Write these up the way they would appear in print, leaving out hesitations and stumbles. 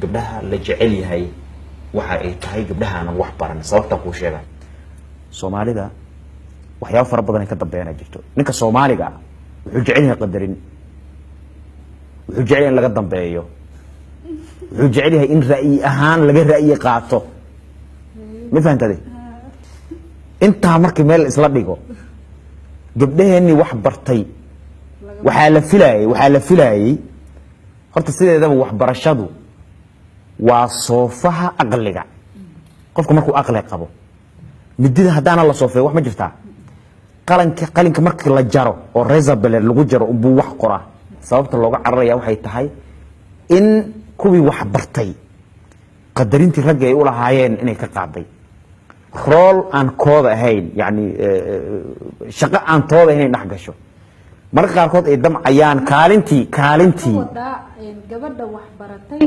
Gabdhaha la jecel yahay waxa ay tahay gabdhaha aanan wax baran. Sababtaan kuu sheega, Soomaalida waxyaabo fara badan ay ka dambeeyana jirto. Ninka Soomaaliga ah wuxuu jecel yahay qadarin, wuxuu jecel yahay in laga dambeeyo, wuxuu jecel yahay in ra'yi ahaan laga ra'yi qaato. Ma fahantade? Intaa markii meel isla dhigo, gabdhaheenii wax bartay waxaa la filaayey horta sideedaba waxbarashadu waa soofaha aqliga. Qofka markuu aqli qabo, midida haddaana la soofeey wax ma jirtaa. Qalanka, qalinka markii la jaro oo razor blade lagu jaro unbuu wax qoraa. Sababta looga cararaya waxay tahay in kuwii wax bartay qadarintii ragga ay u lahaayeen inay ka qaaday, role aan kooda ahayn, yani shaqo aan tooda ahayn inay dhex gasho. Mararka qaarkood ay damcayaan kaalintii Wadaa gabadha waxbaratay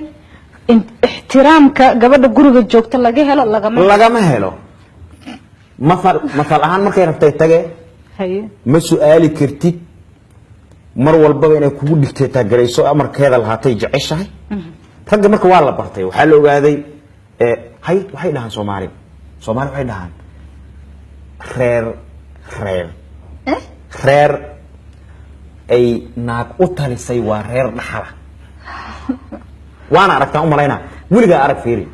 ixtiraamka gabadha guriga joogta laga helo lagama Lagama helo. Mathal ahaan, markay rabtay tage, ma su-aali kartid. Mar walbaba inay kugu dhigtay taagarayso, amarkeeda lahaatay jeceshahay. Ragga marka waa la bartay, waxaa la ogaaday hay waxay dhahaan Soomaali waxay dhahaan reer ay naag u talisay waa reer dhaxala. Waana aragtaan u malaynaa, weligaa arag, fiiri,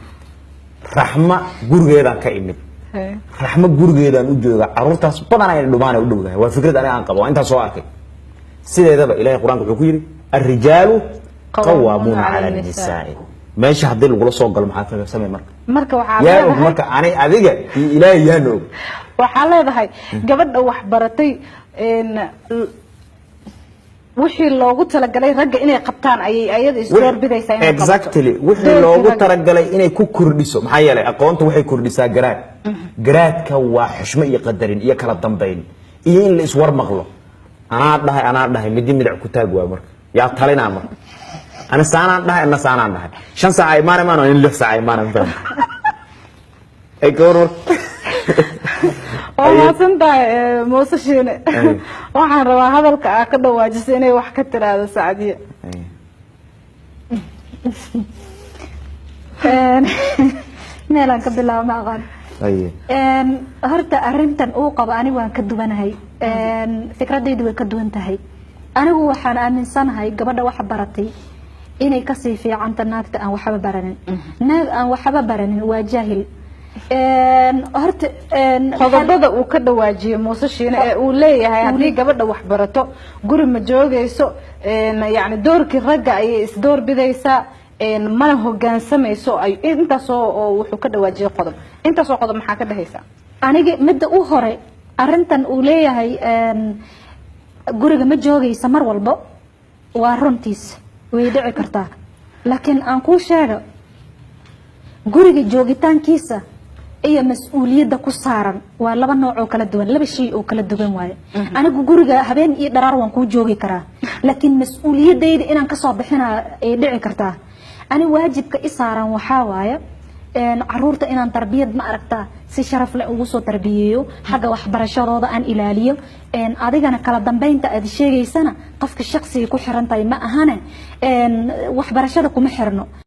Raxma gurigeedaan ka imid, Raxmo gurigeedaan u jooga, caruurtaas badanaa inay dhumaan ay u dhowdahay. Waa fikrad aniga aan qabo, waa intaas soo arkay. Sideedaba Ilahay Qur-aanka wuxuu ku yidhi: "الرجال قوامون على النساء." Meesha haddii lagula soo galo, maxaa samey marka? Marka waxaa Yaa og leedahay marka ani, adiga iyo Ilaahay yaana og. Waxaa leedahay gabadha waxbaratay wixii loogu talagalay ragga inay qabtaan ayay ayada isdoorbidaysaa inay qabato. Exactly, wixii Doorkii loogu ragga. talagalay inay ku kordhiso. Maxaa yeelay aqoonta waxay kordhisaa garaad. Garaadka waa xushmo iyo qadarin iyo kala dambayn iyo in la iswar maqlo. Anaa dhahay, anaa dhahay, midi midac ku taag. Waa marka yaa talinaa marka? Ana saanaan dhahay, ana saanaan dhahay, 5 saaca imaan imaan in 6 saaca imaan, ma fahmi ay ka war marka. Waa mahadsan tahay, Muuse Shiine. Waxaan rabaa hadalka aa ka dhawaajisay inay wax ka tiraahdo Sacdiya. Meelaan ka bilaabo ma aqaan. Horta arrintan uu qabo anigu waan ka duwanahay. Fikradaydu way ka duwan tahay. Anigu waxaan aaminsanahay gabadha wax baratay inay kasii fiicanta naagta aan waxba baranin. Naag aan waxba baranin waa jaahil. Horta Qodobada uu ka dhawaajiyey Muuse Shiine ee uu leeyahay haddii gabadha wax barato guri ma joogayso, yacni doorkii ragga ayay isdoorbidaysaa, mana hogaansamayso, ay intaasoo oo wuxuu ka dhawaajiyey qodob, intaasoo qodob maxaa ka dhehaysaa? Aniga midda u hore, arrintan uu leeyahay guriga ma joogaysa mar walbo, waa runtiis, way dhici kartaa. Laakiin aan kuu sheega, guriga joogitaankiisa iyo mas-uuliyadda ku saaran waa laba nooc oo kala duwan, laba shay oo kala duwan waaye. Anigu guriga habeen iyo dharaar waan kuu joogi karaa, laakiin mas-uuliyaddayda inaan kasoo bixina ay dhici kartaa. Ani waajibka i saaran waxaa waaye caruurta inaan tarbiyad, ma aragtaa, si sharaf leh ugu soo tarbiyeeyo, xagga waxbarashadooda aan ilaaliyo. Adigana kala dambeynta aad sheegaysana qofka shaqsiga ku xiran tahay ma ahane, waxbarashada kuma xirno.